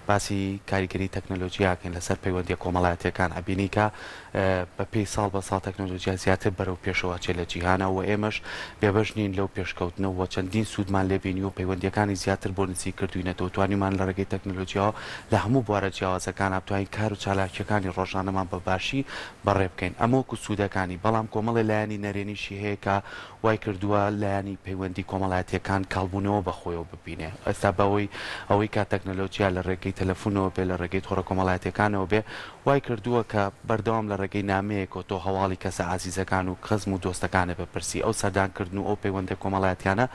باسی کاریگەری تەکنەلۆجیا ئەکەین لەسەر پەیوەندیە کۆمەڵایەتیەکان ئەبینی کە بە پێی ساڵ بە ساڵ تەکنەلۆجیا زیاتر بەرەو پێشەوە ئەچێ لە جیهانا و ئێمەش بێبەش نین لەو پێشکەوتنە و چەندین سوودمان لێ بینیوە و پەیوەندیەکانی زیاتر بۆ نزیک کردوینەتەوە توانیومان لە ڕێگەی تەکنەلۆجیاوە لە هەموو بوارە جیاوازەکانا بتوانین کار و چالاکیەکانی ڕۆژانەمان بە باشی بەڕێ بکەین ئەمە وەکو سوودەکانی بەڵام کۆمەڵێ لایەنی نەرێنیشی هەیە کە وای کردووە لایەنی پەیوەندی کۆمەڵایەتییەکان کاڵبوونەوە بە خۆیەوە ببینێ. ئێستا بە هۆی ئەوەی کە تەکنەلۆجیا لە ڕێگەی تەلەفونەوە بێ، لە ڕێگەی تۆڕە کۆمەڵایەتییەکانەوە بێ، وای کردووە کە بەردەوام لە ڕێگەی نامەیەکەوە تۆ هەواڵی کەسە ئازیزەکان و خزم و دۆستەکانت بپرسی. ئەو سەردانکردن و ئەو پەیوەندە کۆمەڵایەتییانە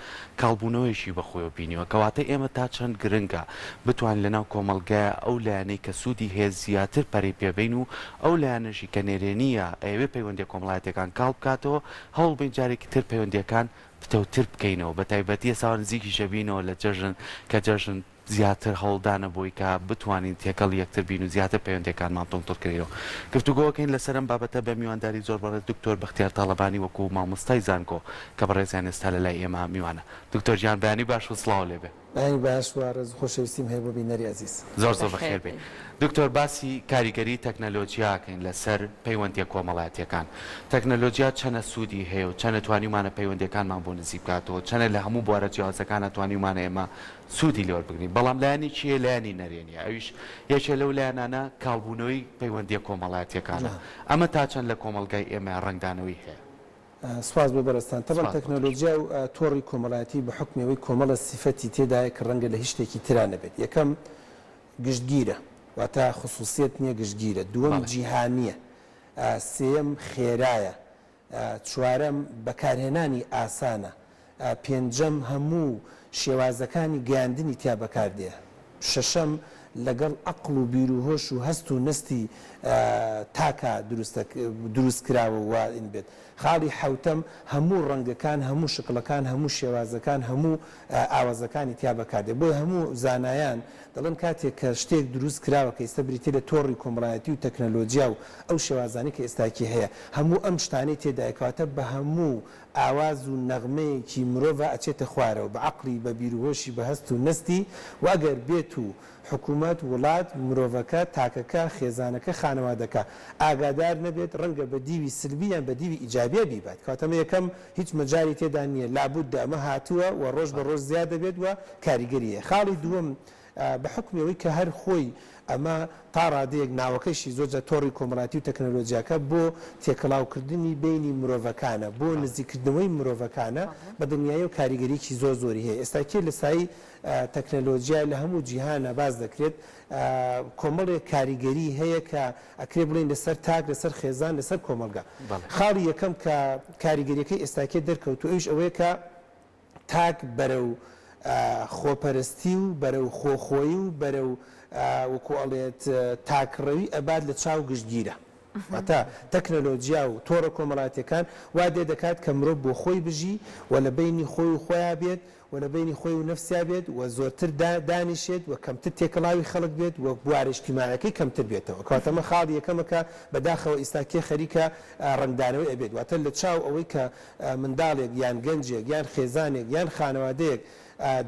کاڵبوونەوەیەکی بە خۆیەوە بینیوە. کەواتە ئێمە تا چەند گرنگە بتوانین لەناو کۆمەڵگایە ئەو لایەنەی کە سوودی هەیە زیاتر پەرەی پێ بەین و ئەو لایەنەشی کە نەرێنییە ئەیەوێ پەیوەندییە کۆمەڵایەتییەکان کاڵ بکاتەوە، هەوڵ بەین جارێکی تر پەیوەندییەکان پتەوتر بکەینەوە بەتایبەتی ئێستا نزیکیش ئەبینەوە لە جەژن کە جەژن زیاتر هەوڵدانە بۆی کە بتوانین تێکەڵی یەکتر بین و زیاتر پەیوەندییەکانمان توندتر کەینەوە. گفتوگۆ ئەکەین لەسەر ئەم بابەتە بە میوانداری زۆر بەڕێز دکتۆر بەختیار تاڵەبانی وەکو مامۆستای زانکۆ کە بەڕێزیان ئێستا لەلای ئێمە میوانە. دکتۆر گیان بەیانی باش و سڵاو لێ بێ. بەیانی باش و ڕێز و خۆشەویستیم هەیە بۆ بینەری ئەزیز. زۆر زۆر بەخێر بێی دکتۆر باسی کاریگەری تەکنەلۆجیا ئەکەین لەسەر پەیوەندیە کۆمەڵایەتیەکان تەکنەلۆجیا چەنە سوودی هەیە و چەنە توانیومانە پەیوەندیەکانمان بۆ نزیک بکاتەوە چەنە لە هەموو بوارە جیاوازەکانا توانیومانە ئێمە سوودی لێ وەربگرین بەڵام لایەنێکی هەیە لایەنی نەرێنیە ئەویش یەکێ لەو لایەنانە کاڵبوونەوەی پەیوەندیە کۆمەڵایەتیەکانە ئەمە تا چەند لە کۆمەڵگای ئێمە ڕەنگدانەوەی هەیە؟ سوپاس بۆ بەڕێزتان. تەبعەن سوپاس بۆ تۆش. تەکنەلۆجیا و تۆڕی کۆمەڵایەتی بە حوکمی ئەوەی کۆمەڵە سیفەتی تێدایە کە ڕەنگە لە هیچ شتێکی ترا نەبێت. یەکەم، گشتگیرە، واتە خسوسیەت نییە گشتگیرە. دووەم، بەڵێ. جیهانییە. سێیەم، خێرایە. چوارەم، بەکارهێنانی ئاسانە. پێنجەم، هەموو شێوازەکانی گەیاندنی تیا بەکار دێ. شەشەم، لەگەڵ ئەقڵ و بیر و هۆش و هەست و نەستی تاکا دروستە دروست کراوە و وا بێت. خاڵی حەوتەم، هەموو ڕەنگەکان، هەموو شکڵەکان، هەموو شێوازەکان، هەموو ئاوازەکانی تیا بەکار دێ. بۆیە هەموو زانایان دەڵێن کاتێک کە شتێک دروست کراوە کە ئیستا بریتیە لە تۆڕی کۆمەڵایەتی و تەکنەلۆجیا و ئەو شێوازانەی کە ئێستاکی هەیە هەموو ئەم شتانەی تێدایە کەواتە بە هەموو ئاواز و نەغمەیەکی مرۆڤا ئەچێتە خوارەوە بە عەقڵی بە بیروهۆشی بە هەست و نەستی و ئەگەر بێت و حکومەت، وڵات، مرۆڤەکە، تاکەکە، خێزانەکە، خانەوادەکە ئاگادار نەبێت ڕەنگە بە دیوی سلبی یان بە دیوی ئیجابیا بیبات کەواتە ئەمە یەکەم هیچ مەجالی تێدا نییە لابودە ئەمە هاتووە و ڕۆژ بە ڕۆژ زیاد دەبێت و کاریگەری هەیە خاڵی دووەم بە حوکمی ئەوەی کە هەر خۆی ئەمە تا ڕادەیەک ناوەکەشی زۆر جار تۆڕی کۆمەڵایەتی و تەکنەلۆجیاکە بۆ تێکەڵاوکردنی بەینی مرۆڤەکانە، بۆ نزیککردنەوەی مرۆڤەکانە، بە دڵنیاییەوە کاریگەریی زۆر زۆری هەیە. ئێستا کێ لە سایەی تەکنەلۆجیا لە هەموو جیهانا باس دەکرێت، کۆمەڵێک کاریگەری هەیە کە ئەکرێ بڵێین لەسەر تاک، لەسەر خێزان، لەسەر کۆمەڵگا. خاڵی یەکەم کە کاریگەرییەکەی ئێستاکێ دەرکەوتووە ئەویش ئەوەیە کە، تاک بەرەو خۆپەرستی و بەرەو خۆخۆیی و بەرەو وەکو ئەڵێت تاکڕەوی ئەبات لە چاو گشتگیرە. واتە تەکنەلۆجیا و تۆڕە کۆمەڵاتیەکان وا دێ دەکات کە مرۆڤ بۆ خۆی بژی و لە بەینی خۆی و خۆیا بێت و لە بەینی خۆی و نەفسیا بێت و زۆرتر دانیشێت و کەمتر تێکەڵاوی خەڵک بێت و بوارە ئیجتیماعیەکەی کەمتر بێتەوە. کەواتە ئەمە خاڵی یەکەمە کە بەداخەوە ئیستا کێ خەریکە ڕەنگدانەوەی ئەبێت. واتە لە چاو ئەوەی کە منداڵێک یان گەنجێک یان خێزانێک یان خانەوادەیەک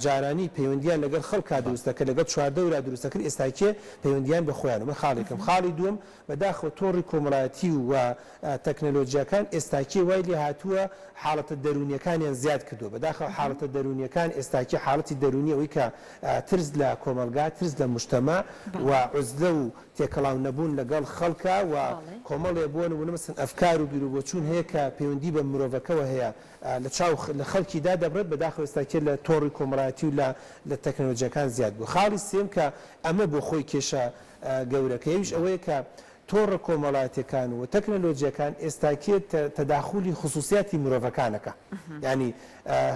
جارانی پەیوەندیان لەگەڵ خەڵکا دروست دەکرد لەگەڵ چواردەورا دروست دەکرد ئێستا کێ پەیوەندیان بە خۆیان ئەمە خاڵی یەکەم خاڵی دووەم بەداخەوە تۆڕی کۆمەڵایەتی و تەکنەلۆجیاکان ئێستاکێ وای لێ هاتووە حاڵەتە دەروونیەکانیان زیاد کردووە بەداخەوە حاڵەتە دەروونیەکان ئێستاکێ حاڵەتی دەروونی ئەوەی کە ترس لە کۆمەڵگا ترس لە موجتەمەع و عوزلە و تێکەڵاو نەبوون لەگەڵ خەڵکا و کۆمەڵێ بۆ نموونە مەسەن ئەفکار و بیروبۆچوون هەیە کە پەیوەندی بە مرۆڤەکەوە هەیە لە چاو لە خەڵکی دادەبڕێت بەداخەوە ئێستا کێ لە تۆڕی کۆمەڵایەتی و لە لە تەکنەلۆجیاکان زیاد بوو خاڵی سێیەم کە ئەمە بۆ خۆی کێشە گەورەکەی ئەویش ئەوەیە کە تۆڕە کۆمەڵایەتیەکان و تەکنەلۆجیەکان ئێستاکێ تەداخولی خسوسیاتی مرۆڤەکانەکا یانی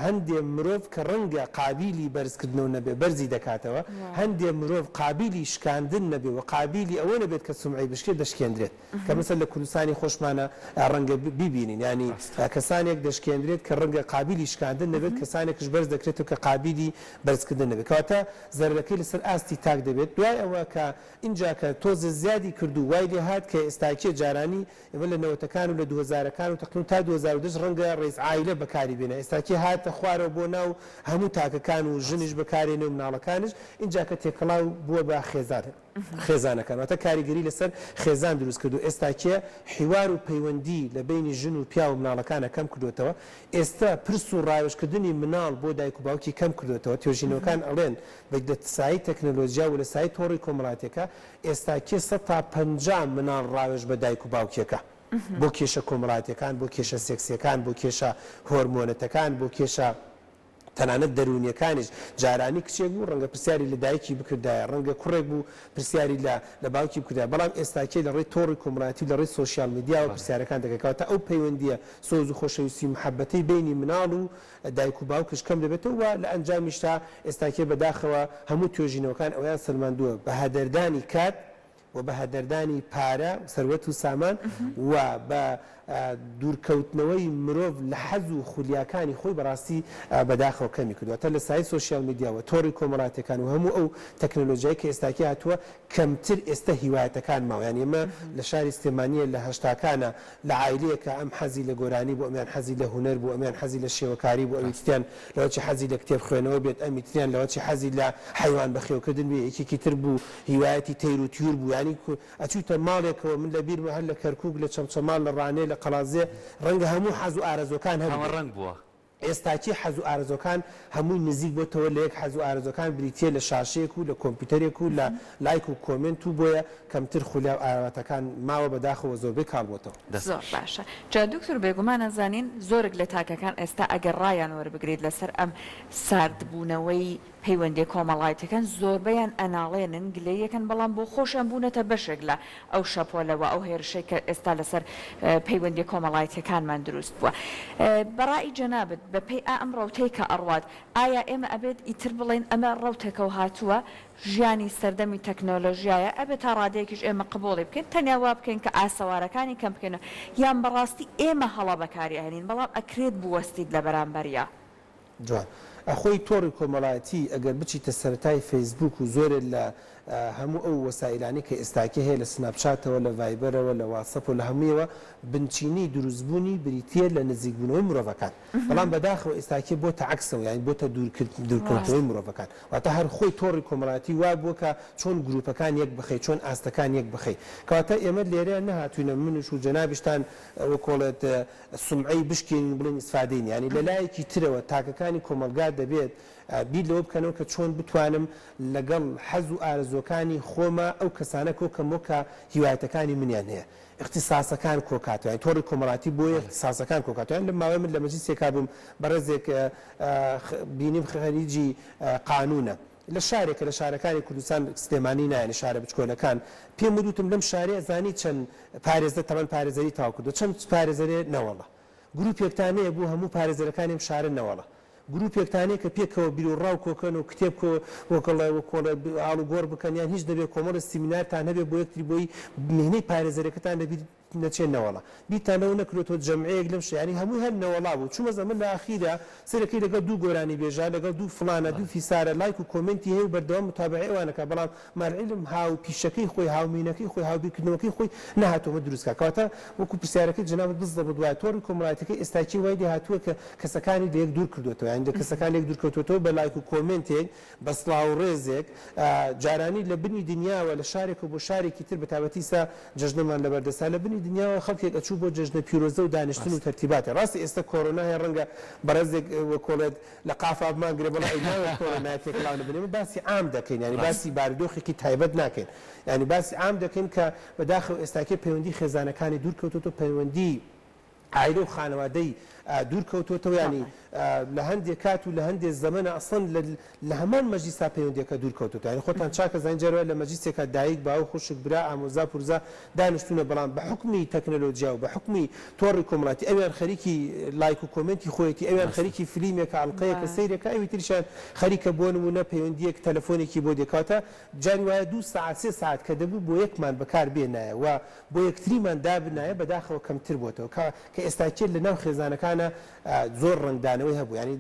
هەندێ مرۆڤ کە ڕەنگە قابیلی بەرزکردنەوە نەبێ بەرزی دەکاتەوە هەندێ مرۆڤ قابیلی شکاندن نەبێ و قابیلی ئەوە نەبێت کە سومعەی بشکێت دەشکێندرێت کە مەسەل لە کوردستانی خۆشمانە ڕەنگە بیبینین یانی کەسانێک دەشکێندرێت کە ڕەنگە قابیلی شکاندن نەبێت کەسانێکش بەرز دەکرێتەوە کە قابیلی بەرزکردن نەبێت کەواتە زەرەرەکەی لەسەر ئاستی تاک دەبێت دوای ئەوە کە ئینجا کە تۆزێ زیادی کرد و وای لێ هات کە ئێستاکێ جارانی ئێمە لە نەوەتەکان و لە دووهەزارەکان و تەقریبەن تا 2010 ڕەنگە ڕەئیس عایلە بەکاری بێنە ئێستاکێ. ئێستاکێ هاتە خوارەوە بۆ ناو هەموو تاکەکان و ژنیش بەکارێنێ و مناڵەکانیش ئینجا کە تێکەڵاو بووە بە خێزان خێزانەکان واتە کاریگەری لەسەر خێزان دروست کردووە ئێستاکێ حیوار و پەیوەندی لە بەینی ژن و پیاو و مناڵەکانە کەم کردۆتەوە ئێستا پرس و ڕاوێژکردنی مناڵ بۆ دایک و باوکی کەم کردۆتەوە توێژینەوەکان ئەڵێن بە لە سایەی تەکنەلۆجیا و لە سایەی تۆڕی کۆمەڵاتیەکە ئێستاکێ 50% مناڵ ڕاوێژ بە دایک و باوکیەکە بۆ کێشە کۆمەڵاتیەکان، بۆ کێشە سێکسیەکان، بۆ کێشە هۆرمۆنەتەکان، بۆ کێشە تەنانەت دەروونیەکانیش. جارانی کچێک بوو ڕەنگە پرسیاری لە دایکی بکردایە، ڕەنگە کوڕێک بوو پرسیاری لە لە باوکی بکردایە، بەڵام ئێستاکێ لە ڕێی تۆڕی کۆمەڵایەتی و لە ڕێی سۆشیال میدیاوە پرسیارەکان دەکرێت. کەواتە ئەو پەیوەندیە سۆز و خۆشەویستی و محەبەتەی بەینی مناڵ و دایک و باوکش کەم دەبێتەوە و لە ئەنجامیشدا ئێستاکێ بەداخەوە هەموو توێژینەوەکان ئەوەیان سەلماندووە بە هەدەردانی کات و بە هەدەردانی پارە و سەروەت و سامان و بە دوورکەوتنەوەی مرۆڤ لە حەز و خولیاکانی خۆی بەڕاستی بەداخەوە کەمی کردووە تا لە سایەی سۆشیال میدیا و تۆڕی کۆمەڵاتیەکان و هەموو ئەو تەکنەلۆجیای کە ئێستاکی هاتووە کەمتر ئێستە هیوایەتەکان ماوە یانی ئێمە لە شاری سلێمانیە لە هەشتاکانە لە عایلەیەکا ئەم حەزی لە گۆرانی بوو ئەمیان حەزی لە هونەر بوو ئەمیان حەزی لە شێوەکاری بوو ئەوی تریان لەوەچی حەزی لە کتێب خوێنەوە بێت ئەمی تریان لەوەچی حەزی لە حەیوان بەخێوکردن بێ یەکێکی تر بوو هیوایەتی تەیر و تیور بوو یانی ئەچوویتە ماڵێکەوە من لە بیرمە هەر لە کەرکوک لە چەمچەماڵ لە ڕانیە لە قەڵادزێ ڕەنگە هەموو حەز و ئارەزووەکان هەمە هەبووبێ. ڕەنگ بووە. ئێستاکی حەز و ئارەزووەکان هەمووی نزیک بۆتەوە لە یەک حەز و ئارەزووەکان بریتییە لە شاشەیەک و لە کۆمپیوتەرێک و لە لایک و کۆمێنت و بۆیە کەمتر خولیا و ئاواتەکان ماوە بەداخەوە زۆربەی کاڵ بۆتەوە. دەست زۆر خۆش. باشە جا دکتۆر بێگومان ئەزانین زۆرێک لە تاکەکان ئێستا ئەگەر ڕایان وەربگریت لەسەر ئەم ساردبوونەوەی پەیوەندیە کۆمەڵایەتیەکان زۆربەیان ئەناڵێنن گلەییەکەن بەڵام بۆ خۆشیان بوونەتە بەشێک لە ئەو شەپۆلە وە ئەو هێرشەی کە ئێستا لەسەر پەیوەندیە کۆمەڵایەتیەکانمان دروست بووە بە ڕائی جەنابت بە پێی ئا ئەم ڕەوتەی کە ئەڕوات ئایا ئێمە ئەبێت ئیتر بڵێین ئەمە ڕەوتێکە و هاتووە ژیانی سەردەمی تەکنۆلۆژیایە ئەبێت تا ڕادەیەکیش ئێمە قبوڵی بکەین تەنیا وا بکەین کە ئاسەوارەکانی کەم بکەینەوە یان بەڕاستی ئێمە هەڵە بەکاری ئەهێنین بەڵام ئەکرێت بوەستیت لە بەرامبەریا. جوان. ئەخۆی تۆڕی کۆمەڵایەتی ئەگەر بچیتە سەرەتای فەیسبووک و زۆرێ لە هەموو ئەو وەسائیلانەی کە ئێستاکێ هەیە لە سناپچاتەوە لە ڤایبەرەوە لە واتسەپەوە لە هەموویەوە بنچینەی دروستبوونی بریتییە لە نزیکبوونەوەی مرۆڤەکان بەڵام بەداخەوە ئێستاکێ بۆتە عەکسەوە یانی بۆتە دوورکەوتنەوەی مرۆڤەکان واتە هەر خۆی تۆڕی کۆمەڵایەتی وا بووە کە چۆن گرووپەکان یەک بخەی چۆن ئاستەکان یەک بخەی کەواتە ئێمە لێرە نەهاتووینە منیش و جەنابیشتان وەکۆڵێت سومعەی بشکێنین و بڵێین ئیسفادەی نیە یانی لە لایەکی ترەوە تاکەکانی کۆمەڵگا دەبێت بیر لەوە بکەنەوە کە چۆن بتوانم لەگەڵ حەز و ئارەزووەکانی خۆما ئەو کەسانە کۆکەمەوە کە هیوایەتەکانی منیان هەیە ئیختیساسەکان کۆکاتەوە یانی تۆڕی کۆمەڵاتی بۆیە ئیختیساسەکان کۆکاتەوە یانی لەم ماوەیە من لە مەجلیسێکا بووم بەڕێزێک بینیم خەریجی قانونە لە شارێکە لە شارەکانی کوردستان سلێمانی نا یانی شارە بچکۆلەکان پێم وت وتم لەم شارەیە زانی چەند پارێزەر تەمەن پارێزەری تەواو کردوە چەند پارێزەرێ نەوەڵا گروپێکتان هەیە بۆ هەموو پارێزەرەکانی ئەم شارە نەوەڵا گروپێکتان هەیە کە پێکەوە بیروڕا و کۆکەن و کتێب کۆ وەکڵێ وەکۆڵێ ئاڵوگۆڕ بکەن یان هیچ نەبێ کۆمەڵێ سیمینارتان هەبێ بۆ یەکتری بۆی میهنەی پارێزەرەکەتان لەبیر نەچێ نەوەڵا بیرتان لەوە نەکردۆتەوە جەمعەیەک لەم شە یانی هەمووی هەر نەوەڵا بوو چومە زەمەن لە ئاخیرا سەیرەکەی لەگەڵ دوو گۆرانی بێژا لەگەڵ دوو فڵانە دوو فیسارە لایک و کۆمێنتی هەیە و بەردەوام متابەعەی ئەوان ئەکا بەڵام مالعیلم هاو پیشەکەی خۆی هاو مینەکەی خۆی هاو بیرکردنەوەکەی خۆی نەهاتووە ئەمە دروست کا کەواتە وەکو پرسیارەکەی جەنابت بزەبت وایە تۆڕی کۆمەڵایەتیەکەی ئێستا کێ وای لێهاتووە کە کەسەکانی لەیەک دوور کردۆتەوە یانی لە کەسەکان لێک دوور کەوتۆتەوە بە لایک و کۆمێنتێک بە سڵاو و ڕێزێک جارانی لە بنی دنیاوە لە شارێکەوە بۆ شارێکی تر بەتایبەتی ئیستا جەژنەمان لەبەر دەستە لە بنی دنیاوە خەڵکێک ئەچوو بۆ جەژنە پیرۆزە و دانیشتن و تەرتیباتێ ڕاستە ئێستا کۆرۆنا هەیە ڕەنگە بەڕێزێک وەکۆڵێت لە قافا بمانگرێ بەڵێ ئەی ناوێت کۆرۆنایە تێکەڵاو نەبن ئێمە باسی عام دەکەین یانی باسی بارودۆخێکی تایبەت ناکەین یانی باسی عام دەکەین کە بەداخەوە ئێستاکێ پەیوەندی خێزانەکانی دوور کەوتۆتەوە پەیوەندی عایلە و خانەوادەی دوور کەوتۆتەوە یانی لە هەندێ کات و لە هەندێ زەمەنا ئەسڵەن لە لە هەمان مەجلیسا پەیوەندیەکە دوور کەوتۆتەوە یانی خۆتان چاک ئەزانین جار وایە لە مەجلیسێکا دایک باوک خوشک برا ئامۆزا پورزا دانیشتوونە بەڵام بە حوکمی تەکنەلۆجیا و بە حوکمی تۆڕی کۆمەڵایەتی ئەویان خەریکی لایک و کۆمێنتی خۆیەتی ئەویان خەریکی فلیمێکە ئەڵقەیەکە سەیرێکە ئەوی تریشیان خەریکە بۆ نموونە پەیوەندیەک تەلەفۆنێکی بۆ دێ کەواتە جاری وایە دوو سەعات سێ سەعات کە دەبوو بۆ یەکمان بەکار بێنایە و بۆ یەکتریمان دابنایە بەداخەوە کەمتر بۆتەوە کە کە ئێستاکێ لە ناو خێزانەکانا زۆر ڕەنگدانەوەی هەبوو یانی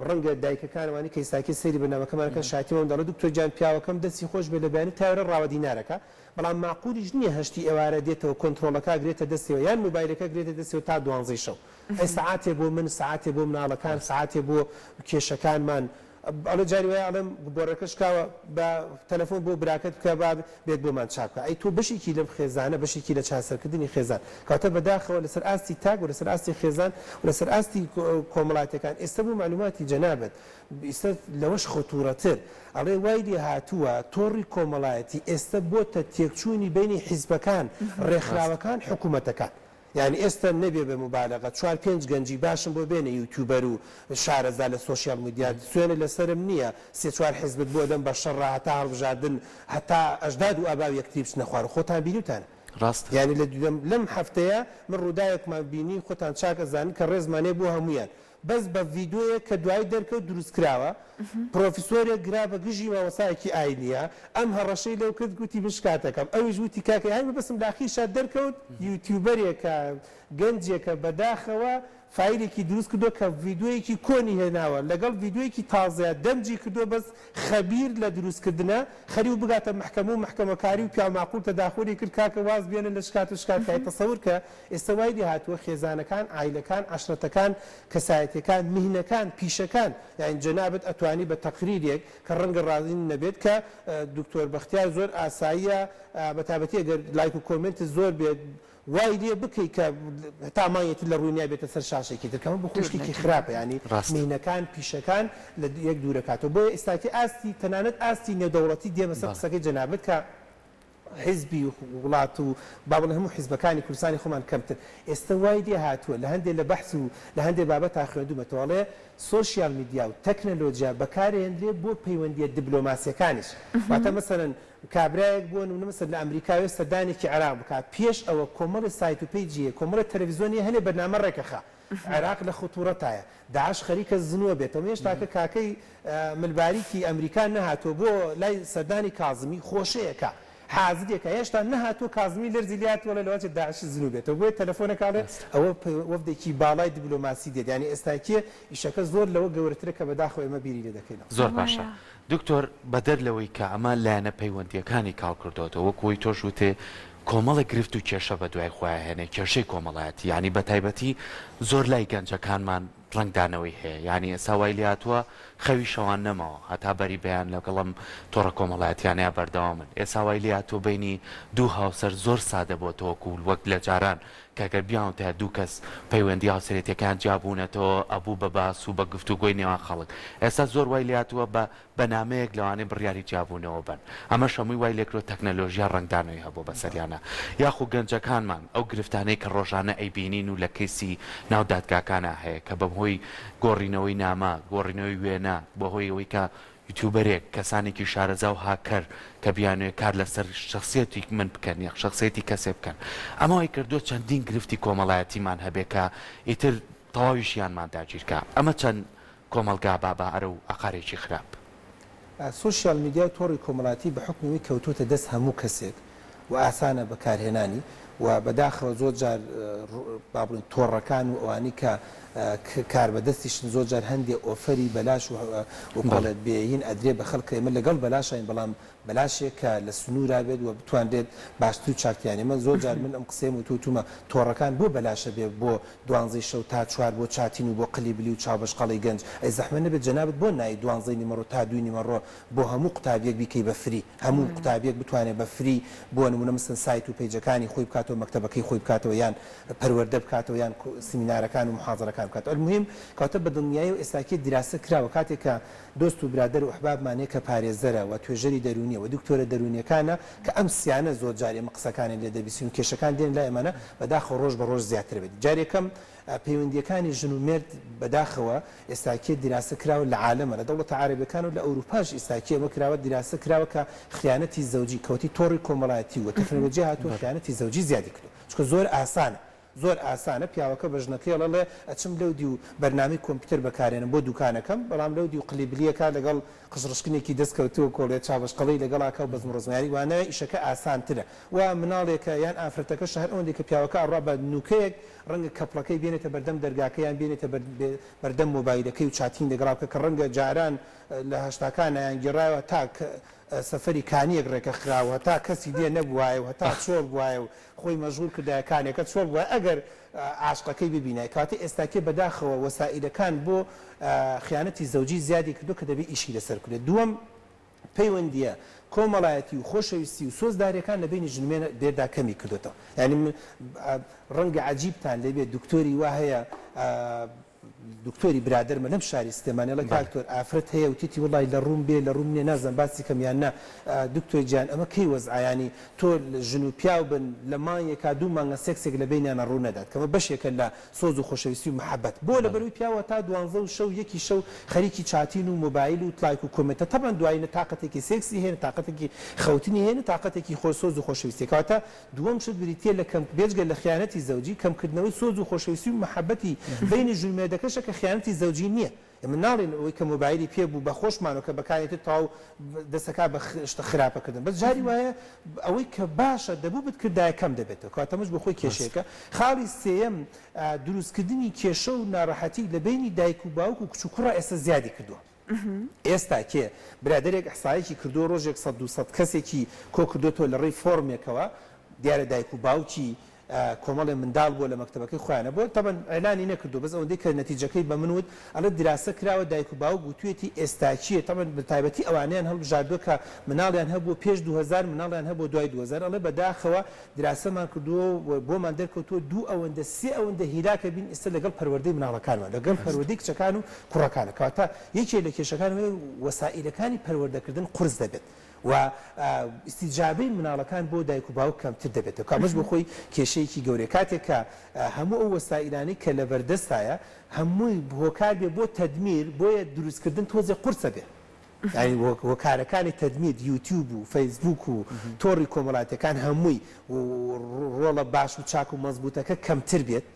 ڕەنگە دایکەکان ئەوانەی کە ئێستاکێ سەیری بەرنامەکەمان ئەکەن شایەتی بەم دەڵێ دکتۆر گیان پیاوەکەم دەستی خۆش بێ لە بەیانی تا ئێوارە ڕاوە دینارەکە بەڵام ماقولیش نییە هەشتی ئێوارە دێتەوە کۆنترۆڵەکە ئەگرێتە دەستیەوە یان مۆبایلەکە ئەگرێتە دەستیەوە تا دوانزەی شەو. ئەی سەعاتێ بۆ من، سەعاتێ بۆ مناڵەکان، سەعاتێ بۆ کێشەکانمان. ئەڵێ جاری وایە ئەڵێم بۆڕەکە شکاوە با تەلەفۆن بۆ براکەت بکە با بێت بۆمان چاک بکا. ئەی تۆ بەشێکی لەم خێزانە، بەشێکی لە چارسەرکردنی خێزان. کەواتە بەداخەوە لەسەر ئاستی تاک و لەسەر ئاستی خێزان و لەسەر ئاستی کۆمەڵاتیەکان ئێستا بۆ مەعلوماتی جەنابت ئیستا لەوەش خەتوڕەتر ئەڵێ وای لێ هاتووە تۆڕی کۆمەڵایەتی ئێستا بۆتە تێکچوونی بەینی حیزبەکان، ڕێکخراوەکان، حکومەتەکان. یانی ئێستا نەبێ بە موبالەغە چوار پێنج گەنجی باشم بۆ بێنە یوتیوبەر و شارەزا لە social media سوێنت لەسەرم نییە سێ چوار حیزبت بۆ دەم بە شەڕا هەتا هەڵبژاردن هەتا ئەژداد و ئاباو یەکتری بچنە خوارەوە خۆتان بینیوتانە ڕاستە. یانی لە لەم هەفتەیە من ڕووداوێکمان بینی خۆتان چاک ئەزانن کە ڕێزمان هەیە بۆ هەموویان بەس بە ڤیدۆیەک کە دوایی دەرکەوت دروستکراوە، پرۆفیسۆرێک گرا بە گژی مامۆستایەکی ئاینییە، ئەم هەڕەشەی لەو کرد گوتی من شکاتەکەم، ئەویش وتی کاکە یانی مەبەستم لە ئاخیرشا دەرکەوت یوتیوبەرێکە گەنجێکە بەداخەوە فایلێکی دروست کردووە کە ڤیدۆیەکی کۆنی هێناوە لەگەڵ ڤیدۆیەکی تازەیا دەمجی کردووە بەس خەبیر لە دروستکردنە خەریو بگاتە مەحکەمە و مەحکەمەکاری و پیاوماقوڵ تەداخولی کرد کاکە واز بێنە لە شکات و شکاتکاری تەسەور کە ئێستا وای لێهاتووە خێزانەکان، عایلەکان، عەشرەتەکان، کەسایەتیەکان، میهنەکان، پیشەکان، یانی جەنابت ئەتوانی بە تەقریرێک کە ڕەنگە ڕازی نەبێت کە دکتۆر بەختیار زۆر ئاساییە بە تایبەتی ئەگەر لایک و کۆمێنتت زۆر بێت وای لێ بکەی کە هەتا مانگێ تر لە ڕووی نیا بێتە سەر شاشێکی تر کە ئەمە بۆ خۆی شتێکی خراپە یانی ڕاستە. میهنەکان، پیشەکان لە یەک دوورەکاتەوە بۆیە ئێستاکێ ئاستی تەنانەت ئاستی نێودەوڵەتی دێمە سەر بەڵێ. قسەکەی جەنابت کە حیزبی وڵات و با بڵێین هەموو حیزبەکانی کوردستانی خۆمان کەمتر ئێستە وای لێ هاتووە لە هەندێ لە بەحس و لە هەندێ بابەتا خوێندوومەتەوە ئەڵێ social media و تەکنەلۆجیا بەکارێنرێ بۆ پەیوەندییە دبلۆماسییەکانیش واتە مەسەلەن کابرایەک بۆ نمونە مەسەلەن لە ئەمریکاوێ سەردانێکی عێراق بکا پێش ئەوە کۆمەڵێ سایت و page ی هەیە کۆمەڵێ تەلەفزیۆنی هەیە هەنێ بەرنامە ڕێکەخا عێراق لە خطورەتایە داعش خەریکە زنووە بێتەوە هێشتاکە کاکەی ملباریکی ئەمریکا نەهاتووە بۆ لای سەردانی کازمی خۆشەیەکە حازرێکە هێشتا نەهاتووە کازمی لەرزی لێهاتووە ئەڵێ لەوانچێ داعش زنوو بێتەوە بۆیە تەلەفۆنەکە ئەڵێ ئەوە وەفدێکی باڵای دبلۆماسی دێت یانی ئێستاکێ ئیشەکە زۆر لەوە گەورەترە کە بەداخەوە ئێمە بیری لێ دەکەینەوە. زۆر باشە دکتۆر بەدەر لەوەی کە ئەمە لایەنە پەیوەندییەکانی کاڵ کردۆتەوە وەک ئەوەی تۆش وتێ کۆمەڵێک گرفت و کێشە بەدوای خۆیا هێنێ کێشەی کۆمەڵایەتی یانی بەتایبەتی زۆر لای گەنجەکانمان ڕەنگدانەوەی هەیە یانی ئێستا وای لێهاتووە خەوی شەوان نەماوە هەتا بەری بەیان لەگەڵ ئەم تۆڕە کۆمەڵایەتیانەیا بەردەوامن ئێستا وای لێهاتووە بەینی دوو هاوسەر زۆر سادە بۆتەوە وەکو وەک لە جاران کە گەر بیانوتایە دوو کەس پەیوەندی هاوسەرێتیەکەیان جیا بوونەتەوە ئەبوو بە باس و بە گفتوگۆی نێوان خەڵک ئێستا زۆر وای لێهاتووە بە بە نامەیەک لەوانەیە بڕیاری جیابوونەوە بەن ئەمەش هەمووی وای لێکردووە تەکنەلۆژیا ڕەنگدانەوەی هەبووە بەسەریانا یاخو گەنجەکانمان ئەو گرفتانەی کە ڕۆژانە ئەیبینین و لە کەیسی ناو دادگاکانا هەیە کە بەهۆی گۆڕینەوەی نامە گۆڕینەوەی وێنە بەهۆی ئەوەی کە یوتیوبەرێک کەسانێکی شارەزا و هاکەر کە بیانەوێ کار لەسەر شەخسیەتی من بکەن یاخ شەخسیەتی کەسێ بکەن ئەمە وای کردووە چەندین گرفتی کۆمەڵایەتیمان هەبێ کە ئیتر تەواوی ژیانمان داگیرکا ئەمە چەند کۆمەڵگا با بە ئەرەو ئاقارێکی خراپ. social media و تۆڕی کۆمەڵاتی بە حوکمی ئەوەی کەوتۆتە دەست هەموو کەسێک و ئاسانە بەکارهێنانی و بەداخەوە زۆر جار با بڵێین تۆڕەکان و ئەوانەی کە کاربەدەستیشن زۆر جار هەندێ offer ی بەلاش و کۆڵێت بێ هین ئەدرێ بە خەڵک کە ئێمە لەگەڵ بەلاشاین بەڵام بەلاشێک کە لە سنوورا بێت و بتوانرێت باشتر و چاکتر یانی من زۆر جار من ئەم قسەیەم وتووە وتوومە تۆڕەکان بۆ بەلاشە بێ بۆ دوانزەی شەو تا چوار بۆ chatting و بۆ قلی بلی و چاوبەشقەڵی گەنج ئەی زەحمەت نەبێت جەنابت بۆ نای دوانزەی نیمەڕۆ تا دووی نیمەڕۆ بۆ هەموو قوتابیەک بیکەی بە free هەموو قوتابیەک بتوانێت بە free بۆ نموونە مەسەلەن سایت و page ەکانی خۆی بکاتەوە مەکتەبەکەی خۆی بکاتەوە یان پەروەردە بکاتەوە یان سیمینارەکان و موحازەرەکان بکاتەوە المهم کەواتە بە دڵنیاییەوە ئێستاکێ دیراسە کراوە کاتێک کە دۆست و برادەر و ئەحبابمان هەیە کە پارێزەرە و توێژەری دەروونیە و دکتۆرە دەروونیەکانە کە ئەم سیانە زۆر جار ئێمە قسەکانیان لێ دەبیستین و کێشەکان دێنە لای ئەمانە بەداخەوە ڕۆژ بە ڕۆژ زیاتر بێت جار یەکەم پەیوەندیەکانی ژن و مێرد بەداخەوە ئێستاکێ دیراسە کراوە لە عالەمە لە دەوڵەتە عارەبیەکان و لە ئەوروپاش ئیستاکێ ئەمە کراوە دیراسە کراوە کە خیانەتی زەوجی کەوتی تۆڕی کۆمەڵایەتی و تەکنەلۆجیا هاتووە خیانەتی زەوجی زیادی کردووە چونکە زۆر ئاسانە زۆر ئاسانە پیاوەکە بە ژنەکەی ئەڵێ ئەچم لەو دیو بەرنامەی کۆمپیوتەر بەکارێنم بۆ دوکانەکەم بەڵام لەو دیو قلی بلیەکا لەگەڵ قژڕشکنێکی دەست کەوتووە کۆڵێ چاوبەشقەڵەی لەگەڵ ئەکا و بەزم و ڕەزم یانی وانایە ئیشەکە ئاسانترە و مناڵێکە یان ئافرەتەکەشە هەر ئەوەندەی کە پیاوەکە ئەڕوا بە نوکەیەک ڕەنگە کەپڵەکەی بێنێتە بەردەم دەرگاکە یان بێنێتە بەردەم مۆبایلەکەی و chatting لەگەڵا بکا کە ڕەنگە جاران لە هەشتاکانا یان گێڕایەوە تا. سەفەری کانیەک ڕێکە خرا و هەتا کەسی لێ نەبوایە و هەتا چۆڵ بوایە و خۆی مەشغوڵ کردایە کانیەکە چۆڵ بوایە ئەگەر عاشقەکەی ببینایە کەواتە ئێستاکێ بەداخەوە وەسائیلەکان بۆ خیانەتی زەوجی زیادی کردوە کە دەبێ ئیشی لەسەر بکرێت دووەم پەیوەندیە کۆمەڵایەتی و خۆشەویستی و سۆزداریەکان لە بەینی ژن و مێردا کەمی کردۆتەوە یانی من ڕەنگە عەجیبتان لێ بێت دکتۆری وا هەیە دکتۆری برادەرمە لەم شاری سلێمانی ئەڵێ کاک دکتۆر ئافرەت هەیە وتیتی وەڵای لە ڕووم بێ لە ڕووم نیە نازانم باسی کەم یان نا دکتۆر گیان ئەمە کەی وەزعە یانی تۆ ژن و پیاو بن لە مانگێکا دوو مانگە سێکسێک لە بەینیانا ڕوو نەدات کەمە بەشێکە لە سۆز و خۆشەویستی و مەحەبەت بۆ لەبەرئەوەی پیاو هەتا دوانزە و شەو یەکی شەو خەریکی chatting و مۆبایل و like و comment ە تەبعەن دوایی نە تاقەتێکی سێکسی هەیە نە تاقەتێکی خەوتنی هەیە نە تاقەتێکی خۆ سۆز و خۆشەویستی کەواتە دووەم شت بریتیە لە کەم بێجگە لە خیانەتی زەوجی کەمکردنەوەی سۆز و خۆشەویستی و مەحەبەتی بەینی ژن و مێردەکەشە کە خیانەتی زەوجی نیە ئێمە ناڵێین ئەوەی کە مۆبایلی پێ بوو بە خۆشمانەوە کە بەکارێتێت تەواو دەستەکا بە شتە خراپە کردن بەس جاری وایە ئەوەی کە باشە دەبوو بتکردایە کەم دەبێتەوە کەواتە ئەمەش بۆ خۆی کێشەیەکە خاڵی سێیەم دروستکردنی کێشە و ناڕەحەتی لە بەینی دایک و باوک و کچ و کوڕا ئێستا زیادی کردووە ئێستا کێ برادەرێک ئیحسایەکی کردووە ڕۆژێک سەد 200 کەسێکی کۆ کردۆتەوە لە ڕێی فۆرمێکەوە دیارە دایک و باوکی کۆمەڵێ منداڵ بووە لە مەکتەبەکەی خۆیانە بووە تەبعەن ئیعلانی نەکردووە بەس ئەوەندەی کە نەتیجەکەی بە من وت ئەڵێ دراسە کراوە دایک و باوک وتویەتی ئێستاکیە تەبعەن بە تایبەتی ئەوانەیان هەڵبژاردووە کە مناڵیان هەبووە پێش 2000 مناڵیان هەبووە دوای 2000 ئەڵێ بەداخەوە دراسەمان کردووە و بۆمان دەرکەوتووە دوو ئەوەندە سێ ئەوەندە هیلاکە بین ئێستا لەگەڵ پەروەردەی مناڵەکانمان لەگەڵ پەروەردەی کچەکان و کوڕەکانە کەواتە یەکێ لە کێشەکان وەسائیلەکانی پەروەردەکردن قورس دەبێت و ئیستیجابەی مناڵەکان بۆ دایک و باوک کەمتر دەبێتەوە کە ئەمەش بۆ خۆی کێشەیەکی گەورەیە کاتێک کە هەموو ئەو وەسائیلانەی کە لەبەردەستایە هەمووی هۆکار بێ بۆ تەدمیر بۆیە دروستکردن تۆزێ قورسە بێ یانی هۆکارەکانی تەدمیر یوتیوب و فەیسبوک و تۆڕی کۆمەڵاتیەکان هەمووی ڕۆڵە باش و چاک و مەزبوتەکە کەمتر بێت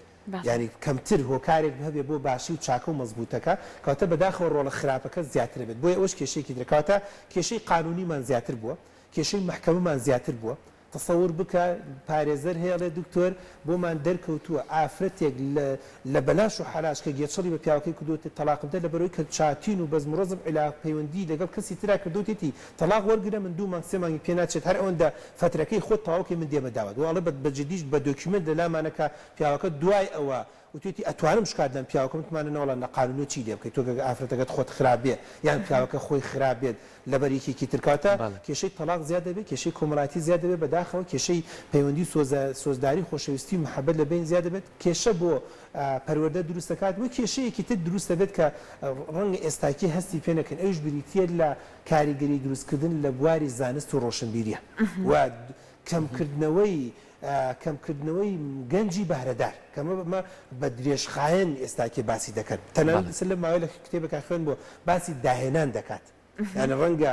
یانی کەمتر هۆکارێک هەبێ بۆ باشی و چاکە و مەزبوتەکە کەواتە بەداخەوە ڕۆڵە خراپەکە زیاتر ئەبێت بۆیە ئەوەش کێشەیەکی ترە کەواتە کێشەی قانونیمان زیاتر بووە کێشەی مەحکەمەمان زیاتر بووە تەسەور بکە پارێزەر هەیە ئەڵێ دکتۆر بۆمان دەرکەوتووە ئافرەتێک لە لە بەلاش و حەلاش کە گێچەڵی بە پیاوەکەی کردووەتی تەڵاقم دە لەبەرئەوەی کە chatting و بەزم و ڕەزم عیلاق پەیوەندی لەگەڵ کەسی ترا کردووتێتی تەڵاق وەرگرە من دوو مانگ سێ مانگی پێ ناچێت هەر ئەوەندە فەترەکەی خۆت تەواو کەی من دێمە داوات وە ئەڵێ بە جدیش بە document لە لامانە کە پیاوەکە دوای ئەوە وتویەتی ئەتوانم شکات لەم پیاوەکەم وتمانە نەوەڵا لە قانونیەوە چی لێ بکەی تۆ گەر ئافرەتەکەت خۆت خراپ بێ یان پیاوەکە خۆی خراپ بێت لەبەر یەکێکی تر کەواتە کێشەی تەڵاق زیاد دەبێت کێشەی کۆمەڵایەتی زیاد دەبێت بەداخەوە کێشەی پەیوەندی و سۆزداری خۆشەویستی و مەحەبەت لە بەین زیاد دەبێت کێشە بۆ پەروەردە دروست دەکات و کێشەیەکی تر دروست دەبێت کە ڕەنگە ئێستاکێ هەستی پێ نەکەین ئەویش بریتییە لە کاریگەری دروستکردن لە بواری زانست و ڕۆشنبیریە و کەمکردنەوەی کەمکردنەوەی گەنجی بەهرەدار کە ئەمە بە درێژخایەن ئێستاکێ باسی دەکەن تەنانەت ئێستا لەم ماوەیە لە کتێبێکا خوێندبووە باسی داهێنان دەکات یانی ڕەنگە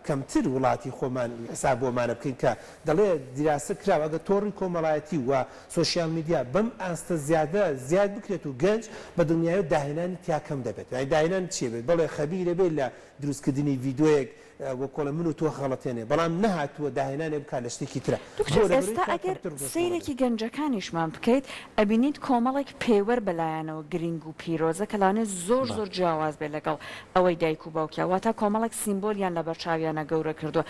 کەمتر وڵاتی خۆمان حساب بۆمانە بکەین کە دەڵێ دیراسە کراوە ئەگەر تۆڕی کۆمەڵایەتی و social media بەم ئاستە زیادە زیاد بکرێت و گەنج بە دڵنیایەوە داهێنانی تیا کەم دەبێت یانی داهێنان چیە بێت بەڵێ خەبیرە بێت لە دروستکردنی ڤیدۆیەک وەکۆڵێ من و تۆ خەڵەتێنێ بەڵام نەهاتووە داهێنانێ بکات لە شتێکی ترا دکتۆر بۆ لەبەرئەوەی ئێستا کە ئەگەر کەمتر ڕۆشنبیر سەیرێکی گەنجەکانیشمان بکەیت ئەبینیت کۆمەڵێک پێوەر بەلایانەوە گرینگ و پیرۆزە کە لەوانەیە زۆر زۆر جیاواز بێت لەگەڵ ئەوەی دایک و باوکیان واتا کۆمەڵێک سیمبۆلیان لەبەرچاویانە گەورە کردووە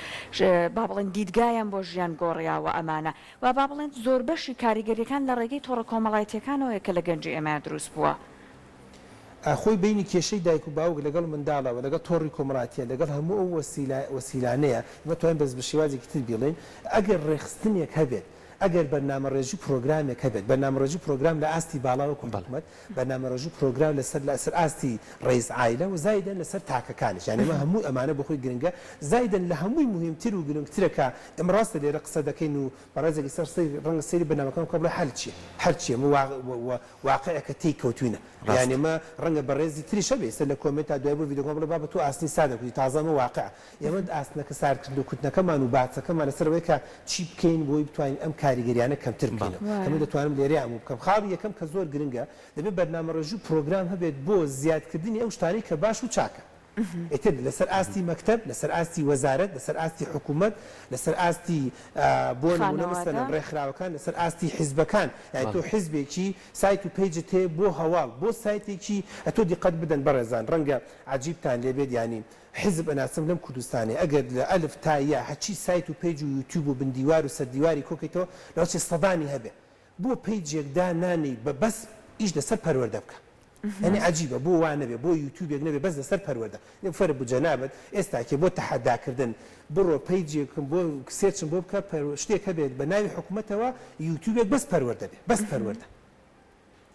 با بڵێن دیدگایان بۆ ژیان گۆڕیاوە ئەمانە و با بڵێن زۆربەشی کاریگەریەکان لە ڕێگەی تۆڕە کۆمەڵایەتیەکانەوەیە کە لە گەنجی ئێمەیا دروست بووە. خۆی بەینی کێشەی دایک و باوک لەگەڵ منداڵە و لەگەڵ تۆڕی کۆمەڵاتیە لەگەڵ هەموو ئەو وەسیلە وەسیلانەیە ئێمە توانین بەس بە شێوازێکی تر بیڵێین ئەگەر ڕێکخستنێک هەبێت ئەگەر بەرنامەڕێژی پرۆگرامێک هەبێت بەرنامەڕێژی پرۆگرام لە ئاستی باڵا وەکو حکومەت بەرنامەڕێژی پرۆگرام لەسەر لەسەر ئاستی ڕەئیس عایلە و زایدەن لەسەر تاکەکانیش یانی ئەمە هەموو ئەمانە بۆ خۆی گرنگە زایدەن لە هەمووی موهیمتر و گرنگترە کە ئێمە ڕاستە لێرە قسە دەکەین و بەڕێزێک ئیستا سەیر ڕەنگە سەیری بەرنامەکان بکا بڵێ حەل چیە حەل چیە ئەمە وا واقعێکە تێی کەوتوینە یانی ئەمە ڕەنگە بەڕێزی تریش هەبێ ئێستا لە comment ا دوای بۆ ڤیدیۆکەمان بڵێ بابە تۆ ئاسنی سارد دەکوتی تازە ئەمە واقعە ئێمە ئاسنەکە ساردکردن و کوتنەکەمان و باسەکەمان لەسەر ئەوەیە کە چی بکەین بۆی بتوانین ئەم کاریگەریانە کەمتر بکەینەوە کە من دەتوانم لێرەیا ئەمە بکەم خاڵی یەکەم کە زۆر گرنگە دەبێت بەرنامەڕێژی و پرۆگرام هەبێت بۆ زیادکردنی ئەو شتانەی کە باش و چاکە. ئیتر لەسەر ئاستی مەکتەب، لەسەر ئاستی وەزارەت، لەسەر ئاستی حکوومەت، لەسەر ئاستی بۆ نموونە خانەوادە. مەسەلەن ڕێکخراوەکان، لەسەر ئاستی حیزبەکان. یانی تۆ بەڵێ. حیزبێکی سایت و پەیجت هەیە بۆ هەواڵ، بۆ سایتێکی ئەتۆ دیقەت بدەن بەڕێزان ڕەنگە عەجیبتان لێ بێت یانی حیزب ئەناسم لەم کوردستانەی ئەگەر لە ئەلف تا یا هەرچی سایت و پەیج و یوتیوب و بن دیوار و سەر دیواری کۆکەیتەوە لەوەچێ سەدانی هەبێ بۆ پەیجێک دا نانێی بە بەس ئیش لەسەر پەروەردە بکە یانی عەجیبە بۆ وا نەبێ بۆ یوتیوبێک نەبێ بەس لەسەر پەروەردە فەرق بوو جەنابت ئێستاکێ بۆ تەحەدا کردن بڕۆ پەیجێکم بۆ search م بۆ بکە شتێک هەبێت بە ناوی حکومەتەوە یوتیوبێک بەس پەروەردە بێ بەس پەروەردە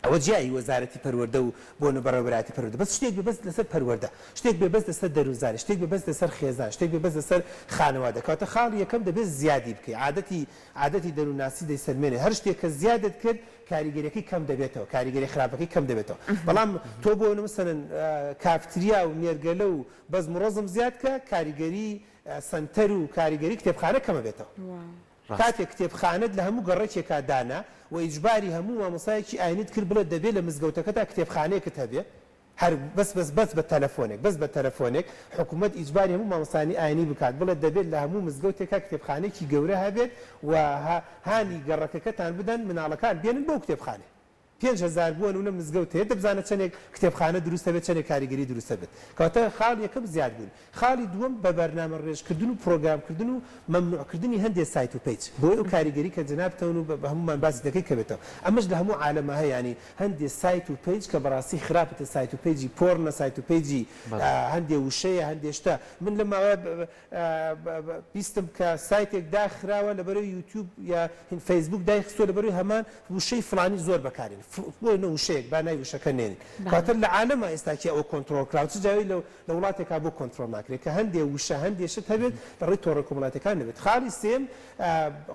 ئەوە جیایی وەزارەتی پەروەردە و بۆنە بەڕێوەبەرایەتی پەروەردە بەس شتێک بێ بەس لەسەر پەروەردە شتێک بێ بەس لەسەر دەروونزانی شتێک بێ بەس لەسەر خێزان شتێک بێ بەس لەسەر خانەوادە کەواتە خاڵی یەکەم دەبێت زیادی بکەی عادەتی عادەتی دەروونناسی دەیسەلمێنێ هەر شتێک کە زیادت کرد کاریگەریەکەی کەم دەبێتەوە کاریگەری خراپەکەی کەم دەبێتەوە بەڵام تۆ بۆ مەسەلەن کافتریا و نێرگەلە و بەزم و ڕەزم زیاد کە کاریگەری سەنتەر و کاریگەری کتێبخانە کەمەبێتەوە. ڕاستە. کاتێک کتێبخانەت لە هەموو گەڕەکێکا دانا و ئیجباری هەموو مامۆستایەکی ئاینیت کرد بڵێ دەبێ لە مزگەوتەکەتا کتێبخانەیەکت هەبێ هەر بەس بەس بەس بە تەلەفۆنێک بەس بە تەلەفۆنێک حکومەت ئیجباری هەموو مامۆستایانی ئاینی بکات بڵێ دەبێت لە هەموو مزگەوتێکا کتێبخانەیەکی گەورە هەبێت و هانی گەڕەکەکەتان بدەن مناڵەکان بێنن بۆ کتێبخانەیە. 5000 بۆ نمونە مزگەوت هەیە دەبزانە چەنێک کتێبخانە دروست هەبێت چەنێک کاریگەری دروست هەبێت کەواتە خاڵی یەکەم زیاد بوون خاڵی دووەم بە بەرنامە ڕێژ کردن و پرۆگرام کردن و مەمنوع کردنی هەندێ سایت و پەیج بۆی ئەو کاریگەری کە جەنابتەون و بە هەموومان باسی دەکەی کەبێتەوە ئەمەش لە هەموو عالەما هەیە یانی هەندێ سایت و پەیج کە بەڕاستی خراپتە سایت و پەیجی پۆڕنە سایت و پەیجی هەندێ وشەیە هەندێ شتە من لەم ماوەیە بیستم کە سایتێک داخراوە لەبەرەی یوتیوب یا فەیسبوک دایخستوە لەبەرەی هەمان وشەی فڵانی زۆر بەکارێن بۆ نە وشەیەک با ناوی وشەکە نێنین کەواتە لە عالەما ئێستا کێ ئەوە کۆنترۆڵ کراوە چ جاوی لە لە وڵاتێکا بۆ کۆنترۆڵ ناکرێت کە هەندێ وشە هەندێ شت هەبێت لە ڕێی تۆڕە کۆمەڵاتیەکان نەبێت خاڵی سێم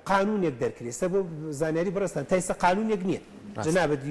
قانونێک دەرکرێ سە بۆ زانیاری بەڕێزتان تا ئێستا قانونێک نییە جەنابت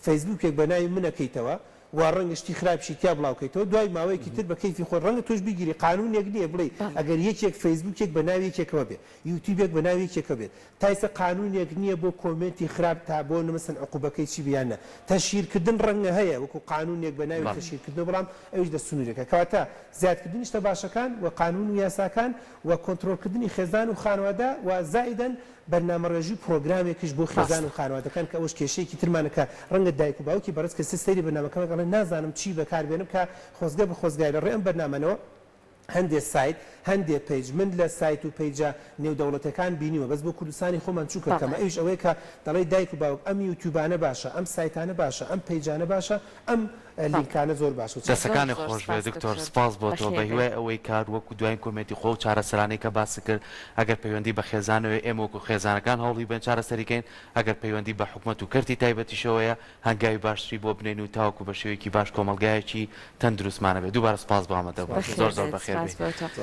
فەیسبوکێک بە ناوی منەکەیتەوە و ڕەنگە شتی خراپیشی تیا بڵاو کەیتەوە دوای ماوەیەکی تر بە کەیفی خۆت ڕەنگە تۆش بیگیری قانونێک نیە بڵێی ئەگەر یەکێک فەیسبوکێک بە ناوی یەکێکەوە بێ یوتیوبێک بە ناوی یەکێکەوە بێت تا ئیستا قانونێک نیە بۆ کۆمێنتی خراپ تا بۆ نمەسەن عقوبەکەی چی بێ یان نا تەشهیر کردن ڕەنگە هەیە وەکو قانونێک بە ناوی تەشهیر کردنەوە بەڵام ئەویش لە سنورێکە کەواتە زیادکردنی شتە باشەکان و قانون و یاساکان و کۆنترۆڵ کردنی خێزان و خانەوادە و زائیدەن بەرنامەڕێژی و پڕۆگرامێکیش بۆ خێزان ڕاستە. و خانەوادەکان کە ئەوەش کێشەیەکی ترمانە کە ڕەنگە دایک و باوکی بەڕێز کە سەیری بەرنامەکە بکەن ئەڵێن نازانم چی بەکار بێنم کە خۆزگە بە خۆزگای لە ڕێ ئەم بەرنامەنەوە هەندێ سایت هەندێ پەیج من لە سایت و پەیجە نێودەوڵەتیەکان بینیومە بەس بۆ کوردستانی خۆمان چونکە بەڵێ. کەمە ئەویش ئەوەیە کە دەڵێی دایک و باوک ئەم یوتیوبانە باشە ئەم سایتانە باشە ئەم پەیجانە باشە ئەم بەڵێ. لینکانە زۆر باشە و چاکە. زۆر دەستەکانت زۆر خۆش بێت سپاس دکتۆر دکتۆر سپاس بۆ تۆ بەخێر بە بێی. هیوای ئەوەی کار وەکو دواین کۆمێنتی خۆ و چارەسەرانەی کە باست کرد ئەگەر پەیوەندی بە خێزانەوەیە ئێمە وەکو خێزانەکان هەوڵی بەین چارەسەری کەین ئەگەر پەیوەندی بە حکومەت و کەرتی تایبەتیشەوەیە هەنگاوی باشتری بۆ بنێین و تاوەکو بە شێوەیەکی باش کۆمەڵگایەکی تەندروستمان هەبێت دووبارە سپاس بۆ ئامادەبوونت بەخێر زۆر زۆر بێت بەخێر سپاس بێی. بۆ تۆ.